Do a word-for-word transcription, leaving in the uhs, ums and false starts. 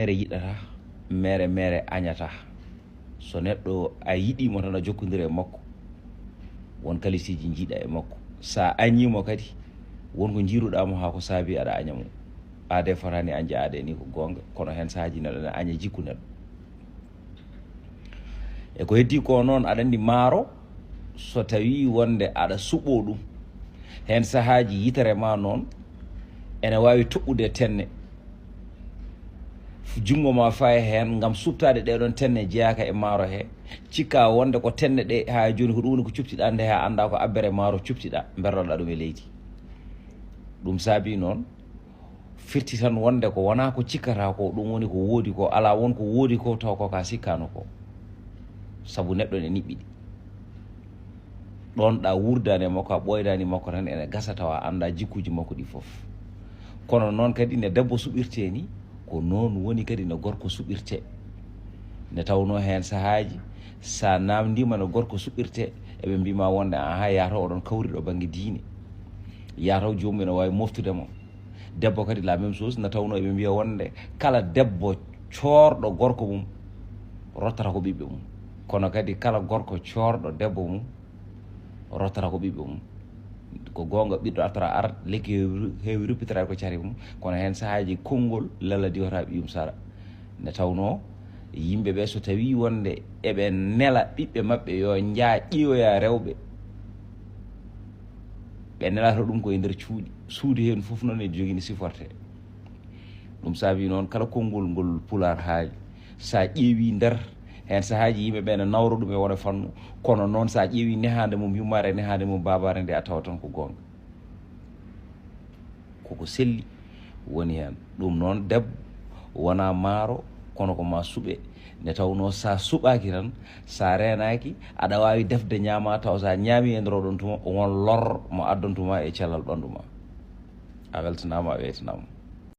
Mere yiɗata, mere mere añata. So neɗɗo a yiɗiimo tan a jokkondira e makko, won kalisiiji njiiɗa e makko. So a añiimo kadi, won ko njiiruɗaa mo haa ko saabi aɗa aña mo. Aadee fotaani añde aadee, nii ko goonga, kono heen sahaaji neɗɗo ene aña jikku neɗɗo. E ko heddii ko noon, aɗa anndi maaro, so tawii wonde aɗa suɓoo ɗum, heen sahaaji yitere ma noon ene waawi toɓɓude tenne. Junngo ma faya heen ngam suɓtaade ɗee ɗoon tenne jeyaaka e maaro he, cikka wonde ko tenne ɗe haa jooni ko ɗum woni ko coptiɗaa, nde haa anndaa ko abbere maaro coptiɗaa, mberloɗaa ɗum e leydi. Ɗum saabii noon, firti tan wonde ko wonaa ko cikkata ko, ɗum woni ko woodi ko, alaa won ko woodi ko, taw ko ka sikkaano ko. Sabu neɗɗo ne niɓɓiɗi. Ɗoon ɗa wuurdaani e makko, a ɓooydaani makko tan, ene gasa tawa a anndaa jikkuuji makko ɗi fof. Kono noon kadi ne debbo suɓirtee ni, ko noon woni kadi no gorko suɓirtee. Ne tawnoo heen sahaaji, so a naamndiima no gorko suɓirtee, eɓe mbii ma wonde, aha, yaa taw oɗon kawri ɗo bannge diine. Yaa taw joomum ene waawi moftude mo. Debbo kadi la même chose, ne tawnoo eɓe mbiya wonde kala debbo coorɗo gorko mum, rottata ko ɓiɓɓe mum. Kono kadi kala gorko coorɗo debbo mum, rottata ko ɓiɓɓe mum. Ko goonga, ɓiɗɗo artata ar, lekki heewi, heewi ruppitata ko cari mum, kono heen sahaaji konngol lalla diwata ɓiyum sara. Ne tawnoo yimɓe ɓe so tawii wonde eɓe nela ɓiɓɓe maɓɓe yo njaa ƴiiwoya rewɓe, ɓe nelata ɗum ko e nder cuuɗi. Suudu heen fof noon ene jogii no sifortee. Ɗum saabii noon kala konngol ngol Pulaar haali, so a ƴeewii nder, heen sahaaji yimɓe ɓe ne nawra ɗum e wone fannu, kono noon so a ƴeewii nehaande mum yummaare e nehaande mum baabaare nde, a tawat tan ko goonga. Koko selli woni heen. Ɗum noon, debbo wonaa maaro, kono ko maa suɓe. Nde tawnoo so a suɓaaki tan, so a reenaaki, aɗa waawi defde ñaama, taw so a ñaami e nder oɗon tuma, won lor mo addantuma e cellal ɓanndu ma. A weltanaama, a weytanaama.